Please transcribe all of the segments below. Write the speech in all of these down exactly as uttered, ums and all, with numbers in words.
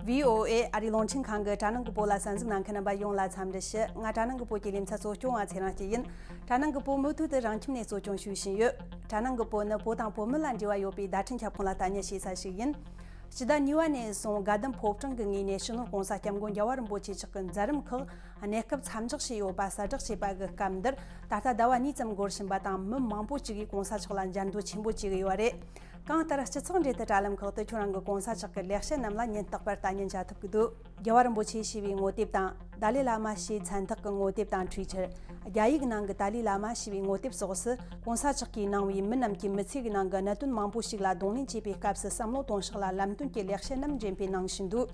བྷི་ཨོ་ཨེ་ཨ་རིའི་རླུང་འཕྲིན་ཁང་གི་དྲ་ནང་གི་བོད་ལ་གསན་གཟིགས་གནང་མཁན་རྣམ་པ་ཡོངས་ལ་འཚམས་འདྲི་ཞུ། ང་དྲ་ནང་གི་བོད་ཀྱི་ལེ་ཚན་གཙོ་སྐྱོང་བ་ཚེ་རིང་སྐྱིད་ཡིན། དྲ་ནང་གི་བོད་མུ་མཐུད་དུ་རང་ཁྱིམ་ནས་གཙོ་སྐྱོང་ཞུས་བཞིན་ཡོད། དྲ་ནང་གི་བོད་ནི་བོད་དང་བོད་མི་ལ་འབྲེལ་བ་ཡོད་པའི་བརྡ་འཕྲིན་ཁྱབ་ཁོངས་ལ་ལྟ་ཉན་བྱེད་ས་ཞིག་ཡིན། སྤྱི་ཟླ་གཉིས་པ་ནས་བཟུང་དགའ་ལྡན་ཕོ་བྲང་གི་ངོས་ནས་སྤྱི་ནོར་༸གོང་ས་༸སྐྱབས་མགོན་རྒྱལ་བ་རིན་པོ་ཆེ་མཆོག་གི་མཛད་རིམ་ཁག་གནས་སྐབས་མཚམས་འཇོག་བྱས་ཡོད་པ་གསལ་བསྒྲགས་བྱས་པ་གི་སྐབས་འདིར། ད་ལྟ་ཟླ་བ་གཉིས་ཙམ་འགོར་བཞིན་པ་དང་། མི་མང་པོ་ཅིག་གིས་༸གོང་ས་མཆོག་ལ་མཇལ་འདོད་ཆེན་པོ་བྱེད་ཀྱི་ཡོད་རེད། གང་ལྟར་སྤྱི་ཚོགས་འབྲེལ་མཐུད་དྲ་ལམ་ཁག་ཏུ་ཁྱོད་རང་གིས་༸གོང་ས་མཆོག་གི་ལེགས་བཤད་རྣམས་ལ་ཉིན་རྟག་པར་ལྟ་ཉན་བྱ་ཐུབ་ཀྱི་འདུག་རྒྱལ་བ་རིན་པོ་ཆེ་ཞེས་པའི་ངོ་དེབ་དང་། ཏཱ་ལའི་བླ་མ་ཞེས་མཚན་རྟགས་ཀྱི་ངོ་དེབ་དང་འཕྲུལ་ཆས། རྒྱ་ཡིག་ནང་གི་ཏཱ་ལའི་བླ་མ་ཞེས་པའི་ངོ་དེབ་སོགས་སུ་༸གོང་ས་མཆོག་གིས་གནང་བའི་མི་རྣམས་ཀྱི་མི་ཚེ་གི་ནང་གི་གནད་དོན་མང་པོ་ཞིག་ལ་གདོང་ལེན་བྱེད་པའི་སྐབས་སུ་བསམ་བློ་གཏོང་ཕྱོགས་ལ་ལམ་སྟོན་གྱི་ལེགས་བཤད་རྣམས་འདྲེན་པའི་ནང་བཞིན་འདུག་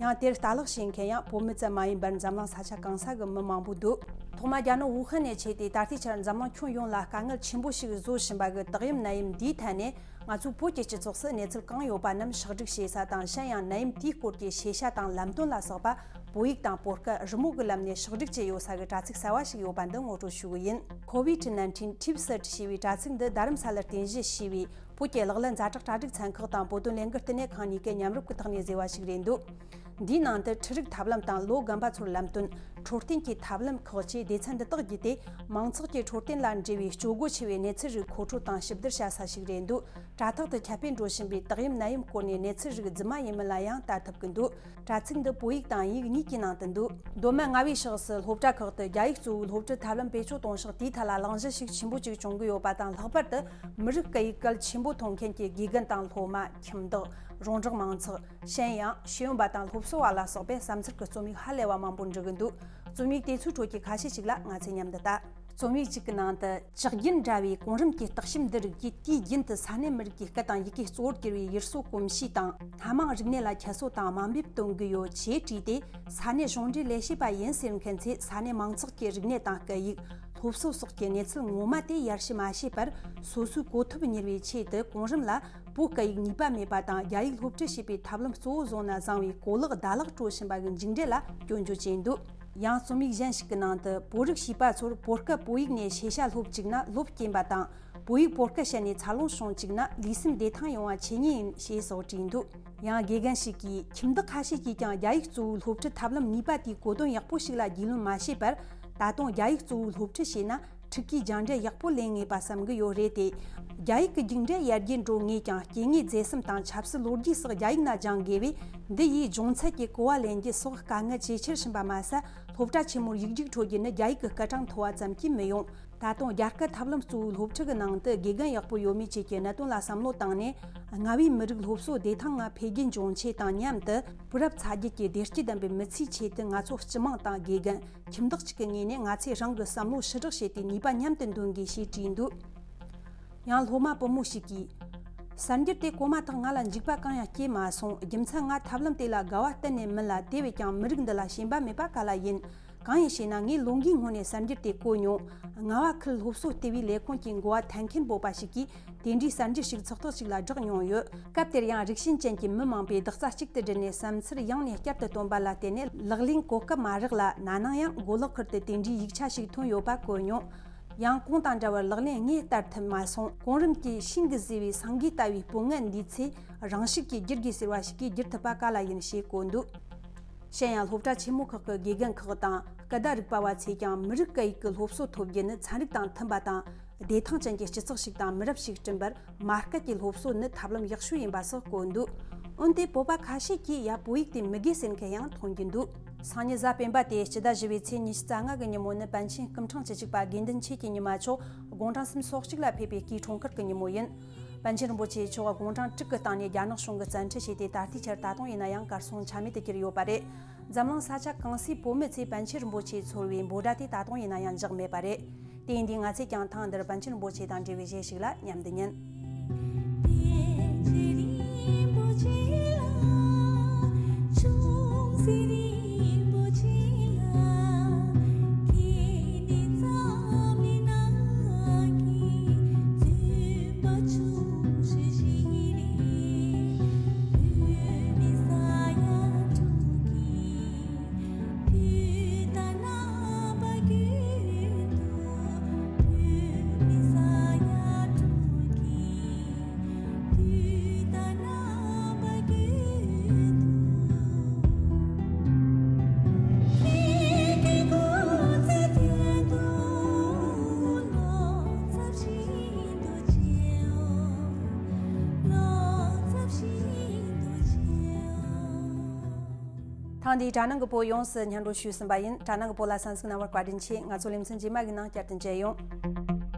ཡང་དེར་ལྟ་ཀློག་བྱེད་མཁན་ཡང་བོད་མི་ཙམ་མ་ཡིན་པར་འཛམ་གླིང་ས་ཆ་གང་ས་གི་མི་མང་པོ་འདུག་ཐོག་མ་རྒྱ་ནག་ཝུ་ཧན་ནས་མཆེད་དེ་ད་ལྟའི་ཆར་འཛམ་གླིང་ཁྱོན་ཡོངས་ལ་དཀའ་ངལ་ཆེན་པོ་ཞིག་བཟོ་བཞིན་པ་གི་དག་ཡམས་ནད་ཡམས་འདིའི་ཐད་ནས། ང་ཚོའི་བོད་ཀྱི་སྤྱི་ཚོགས་སུ་གནས་ཚུལ་གང་ཡོད་པ་རྣམས་ཕྱོགས་སྒྲིག་བྱེད་ས་དང་། གཞན་ཡང་ནད་ཡམས་དེའི་སྐོར་གྱི་ཤེས་བྱ་དང་ལམ་སྟོན་ལ་སོགས་པ་བོད་ཡིག་དང་བོད་སྐད་རི་མོ་གི་ལམ་ནས་ཕྱོགས་སྒྲིག་བྱས་ཡོད་ས་གི་དྲ་ཚིགས་གསར་བ་ཞིག་ཡོད་པ་འདི་ངོ་སྤྲོད་ཞུ་གི་ཡིན། COVID nineteen Tips ཞེས་པའི་དྲ་ཚིགས་འདི་རྡ་རམ་ས་ལར་རྟེན་གཞི་བྱས་པའི་བོད་ཀྱི་ལག་ལེན་ཛ་དྲག་གྲ་སྒྲིག་ཚན་ཁག་དང་བོད་དོན་ལས་འགུལ་བསྟི་གནས་ཁང་གཉིས་ཀས་མཉམ་རུབ་ཀྱི་ཐོག་ནས་བཟོས་པ་ཞིག་རེད་འདུག་འདིའི་ནང་དུ་འཕྲུལ་རིག་ཐབས་ལམ་དང་ལོ་རྒན་པ་ཚོར་ལམ་སྟོན། འཕྲོད་བསྟེན་གྱི་ཐབས་ལམ་ཁག་བཅས་སྡེ་ཚན་འདི་དག་བརྒྱུད་དེ། མང་ཚོགས་ཀྱི་འཕྲོད་བསྟེན་ལ་འབྲེལ་བའི་སྤྱོད་སྒོ་ཆེ་བའི་གནས་ཚུལ་རིགས་མཁོ་སྤྲོད་དང་ཞིབ་བསྡུར་བྱ་ས་ཞིག་རེད་འདུག་དྲ་ཐོག་ཏུ་ཁྱབ་སྤེལ་འགྲོ་བཞིན་པའི་དག་ཡམས་ནད་ཡམས་སྐོར་ནས་གནས་ཚུལ་རིགས་རྫུན་མ་ཡིན་མིན་ལ་ཡང་ལྟ་ཐུབ་ཀྱི་འདུག་དྲ་ཚིགས་འདི་བོད་ཡིག་དང་དབྱིན་ཡིག་གཉིས་ཀྱི་ནང་དུ་འདུག་མདོ་སྨད་རྔ་བའི་ཕྱོགས་སུ་སློབ་གྲྭ་ཁག་ཏུ་རྒྱ་ཡིག་གཙོ་བོའི་སློབ་ཁྲིད་ཐབས་ལམ་བེད་སྤྱོད་གཏོང་ཕྱོགས་དེའི་ཐད་ལ་གླེང་གཞི་ཞིག་ཆེན་པོ་ཅིག་བྱུང་གི་ཡོད་པ་དང་། ལྷག་པར་དུ་མི་རིགས་སྐད་ཡིག་གལ་ཆེན་པོ་མཐོང་མཁན་གྱི་དགེ་རྒན་དང་སློབ་མ། ཁྱིམ་བདག་རོང་འབྲོག་མང་ཚོགས། གཞན་ཡང་ཤེས་ཡོན་པ་དང་སློབ་གསོ་བ་ལ་སོགས་པས་བསམ་ཚུལ་གྱི་རྩོམ་ཡིག་ཧ་ལས་པ་མང་པོ་འབྲི་གི་འདུག་རྩོམ་ཡིག་དེ་ཚོའི་ཁྲོད་ཀྱི་ཁ་ཤས་ཤིག་ལ་ང་ཚོས་མཉམ་དུ་ལྟ། རྩོམ་ཡིག་ཅིག་གི་ནང་དུ། ལྕགས་རྒྱན་འདྲ་བའི་གོང་རིམ་གྱི་བརྟག་ཞིབ་འདི་རིགས་ཀྱིས་དུས་རྒྱུན་དུ་ས་གནས་མི་རིགས་ཀྱི་སྐད་དང་ཡི་གེའི་གཙོ་བོར་གྱུར་པའི་ཡུལ་སྲོལ་གོམས་གཤིས་དང་། སྣ་མང་རིག་གནས་ལ་ཁྱད་གསོད་དང་དམའ་འབེབས་གཏོང་གི་ཡོད་ཅེས་བྲིས་ཏེ། ས་གནས་གཞུང་འབྲེལ་ལས་བྱེད་པ་ཡིན་ཟེར་མཁན་ཚོས་ས་གནས་མང་ཚོགས་ཀྱི་རིག་གནས་དང་སྐད་ཡིག་སློབ་གསོ་སོགས་ཀྱི་གནས་ཚུལ་ངོ་མ་དེ་ཡར་ཞུ་མ་བྱས་པར། སོ་སོའི་གོ་ཐོབ་གཉེར་བའི་ཆེད་དུ་གོང་རིམ་ལ། བོད་སྐད་ཡིག་ནུས་པ་མེད་པ་དང་། རྒྱ་ཡིག་སློབ་ཁྲིད་བྱེད་པའི་ཐབས་ལམ་གཙོ་བོ་བཟུང་ན་བཟང་བའི་གོ་ལག་བརྡ་ལག་སྤྲོད་བཞིན་པ་གི་མཇུག་འབྲས་ལ་སྐྱོན་བརྗོད་བྱས་འདུག་ཡང་རྩོམ་ཡིག་གཞན་ཞིག་གི་ནང་དུ། བོད་རིགས་བྱིས་པ་ཚོར་བོད་སྐད་བོད་ཡིག་ནས་ཤེས་བྱ་སློབ་བཅུག་ན་བློ་སྐྱེན་པ་དང་། བོད་ཡིག་བོད་སྐད་བཤད་ནས་འཚར་ལོངས་བྱུང་བཅུག་ན་ལུས་སེམས་བདེ་ཐང་ཡོང་བ་ཆེ་ཉེན་ཡིན་ཞེས་སོགས་བྲིས་འདུག་ཡང་དགེ་རྒན་ཞིག་གིས། ཁྱིམ་བདག་ཁ་ཤས་ཀྱིས་ཀྱང་རྒྱ་ཡིག་གཙོ་བོའི་སློབ་ཁྲིད་ཐབས་ལམ་ནུས་པ་དེའི་གོ་དོན་ཡག་པོ་ཞིག་ལ་རྒྱུས་ལོན་མ་བྱས་པར། ད་དུང་རྒྱ་ཡིག་གཙོ་བོའི་སློབ་ཁྲིད་བྱས་ན། ཕྲུ་གུའི་སྦྱངས་འབྲས་ཡག་པོ་ལེན་ངེས་པ་བསམ་གྱི་ཡོད་རེད་དེ། རྒྱ་ཡིག་གི་རྒྱུགས་འབྲས་ཡར་རྒྱས་འགྲོ་ངེས་ཀྱང་། སྐྱེ་དངོས་རྫས་གསུམ་དང་ཆབ་སྲིད་ལོ་རྒྱུས་སོགས་རྒྱ་ཡིག་ནང་སྦྱང་དགོས་པས། འདི་ཡིས་སྦྱོང་ཚད་ཀྱི་གོ་བ་ལེན་རྒྱུ་སོགས་དཀའ་ངལ་ཇེ་ཆེར་ཕྱིན་པ་མ་ཟད། སློབ་གྲྭ་ཆེན་མོར་ཡིག་རྒྱུགས་འཕྲོད་རྒྱུ་ནི་རྒྱ་ཡིག་གི་སྐད་གྲགས་མཐོ་བ་ཙམ་གྱིས་མི་ཡོང་། ད་དུང་རྒྱ་སྐད་ཐབས་ལམ་གཙོ་བོའི་སློབ་ཁྲིད་ཀྱི་ནང་དུ་དགེ་རྒན་ཡག་པོ་ཡོད་མེད་བཅས་ཀྱི་གནད་དོན་ལ་བསམ་བློ་བཏང་ནས། རྔ་བའི་མི་རིགས་སློབ་གསོ་བདེ་ཐང་ངང་འཕེལ་རྒྱས་འབྱུང་ཆེད་དང་མཉམ་དུ། བུ་རབས་ཚ་རྒྱུད་ཀྱི་བདེ་སྐྱིད་ལྡན་པའི་མི་ཚེའི་ཆེད་དུ། ང་ཚོ་སྤྱི་དམངས་དང་དགེ་རྒན། ཁྱིམ་བདག་ཅིག་གི་ངོས་ནས་ང་ཚོས་རང་གི་བསམ་བློ་ཕྱིར་བསྒྲགས་བྱས་ཏེ་ནུས་པ་མཉམ་དུ་འདོན་དགོས་ཞེས་བྲིས་འདུག་ཡང་སློབ་མ་བུ་མོ་ཞིག་གིས། གསར་འགྱུར་དེ་གོ་མ་ཐག་ང་ལ་འཇིགས་པ་གང་ཡང་སྐྱེས་མ་སོང་། རྒྱུ་མཚན་ང་ཐབས་ལམ་དེ་ལ་དགའ་བ་གཏན་ནས་མིན་ལ། དེ་བས་ཀྱང་མི་རིགས་འདི་ལ་ཞེན་པ་མེད་པ་ག་ལ་ཡིན། གང་ཡིན་ཞེ་ན། ངས་ལོ་འགའི་སྔོན་ནས་གསར་འགྱུར་དེ་གོ་མྱོང་། རྔ་བ་ཁུལ་སློབ་གསོ་ལྟེ་བའི་ལས་ཁུངས་ཀྱི་འགོ་བ་ཐན་ཁེན་བོད་པ་ཞིག་གིས། དེ་འདྲའི་གསར་འགྱུར་ཞིག་ཚོགས་ཐོག་ཅིག་ལ་བསྒྲགས་མྱོང་ཡོད། སྐབས་དེར་ཡང་རིགས་ཞེན་ཅན་གྱི་མི་མང་པོས་རྡོག་རྩ་གཅིག་ཏུ་བསྒྲིལ་ནས་བསམ་ཚུལ་ཡང་ནས་བསྐྱར་དུ་བཏོན་པ་ལ་བརྟེན་ནས། ལག་ལེན་གོ་སྐབས་མ་རག་ལ། ན་ནིང་ཡང་མགོ་ལོག་ཁུལ་དུ་དེ་འདྲའི་ཡིག་ཆ་ཞིག་ཐོན་ཡོད་པ་བཀོད་མྱོང་། ཡང་གོང་དང་འདྲ་བར་ལག་ལེན་དངོས་བསྟར་ཐུབ་མ་སོང་། གོང་རིམ་གྱིས་ཤིང་གིས་བཟོས་པའི་སེང་གེ་ལྟ་བུའི་སྤོ་ངད་འདིའི་ཚེ། རང་ཤུགས་ཀྱིས་བསྒྱུར་དགོས་ཟེར་བ་ཞིག་གིས་བསྒྱུར་ཐུབ་པ་ག་ལ་ཡིན་ཞེས་བཀོད་འདུག་གཞན་ཡང་། སློབ་གྲྭ་ཆེན་མོ་ཁག་གི་དགེ་རྒན་ཁག་དང་སྐད་བརྡ་རིག་པ་བ་ཚོས་ཀྱང་། མི་རིགས་སྐད་ཡིག་གི་སློབ་གསོ་ཐོབ་རྒྱུ་ནི་ཚན་རིག་དང་མཐུན་པ་དང་། བདེ་ཐང་ཅན་གྱི་སྤྱི་ཚོགས་ཤིག་དང་མི་རབས་ཤིག་བསྐྲུན་པར། མ་སྐད་ཀྱི་སློབ་གསོ་ནི་ཐབས་ལམ་ཡག་ཤོས་ཡིན་པ་སོགས་བཀོད་འདུག་འོན་ཏེ། བོད་པ་ཁ་ཤས་ཀྱིས་ཡ་བོད་ཡིག་དེ་མི་དགོས་ཟེར་མཁན་ཡང་མཐོང་རྒྱུ་འདུག་སང་ཉིན་གཟའ་སྤེན་པ་སྟེ། སྤྱི་ཟླ་བཞི་པའི་ཚེས་ཉི་ཤུ་རྩ་ལྔ་གི་ཉིན་མོ་ནི་པཎ་ཆེན་སྐུ་ཕྲེང་བཅུ་གཅིག་པ་དགེ་འདུན་ཆོས་ཀྱི་ཉི་མ་མཆོག་དགུང་གྲངས་སུམ་ཅུ་སོ་གཅིག་ལ་ཕེབས་པའི་སྐུའི་འཁྲུངས་སྐར་གྱི་ཉིན་མོ་ཡིན། པཎ་ཆེན་རིན་པོ་ཆེ་མཆོག་དགུང་གྲངས་དྲུག་གི་སྟེང་ནས་རྒྱ་ནག་གཞུང་གིས་བཙན་ཁྲིད་བྱས་ཏེ། ད་ལྟའི་ཆར་ད་དུང་ཡིན་ན་ཡང་གར་སོང་ཆ་མེད་དུ་གྱུར་ཡོད་པ་རེད། འཛམ་གླིང་ས་ཆ་གང་སའི་བོད་མི་ཚོས་པཎ་ཆེན་རིན་པོ་ཆེ་ཚོར་བའི་འབོད་སྒྲ་དེ་ད་དུང་ཡིན་ན་ཡང་འཇགས་མེད་པ་རེད། དེ་ཡིན་དུས་ང་ཚོས་ཀྱང་ཐེངས་འདིར་པཎ་ཆེན་རིན་པོ་ཆེ་དང་འབྲེལ་བའི་གཞས་ཤིག་ལ་མཉམ་དུ་ཉན། ཐེངས་འདིའི་དྲ་ནང་གི་བོད་ཡོངས་སུ་སྙན་སྒྲོན་ཞུས་ཟིན་པ་ཡིན། དྲ་ནང་གི་བོད་ལ་གསན་གཟིགས་གནང་བར་བཀའ་དྲིན་ཆེ། ང་ཚོ་ལེ་ཚན་རྗེས་མ་གི་ནང་བསྐྱར་དུ་མཇལ་ཡོང་།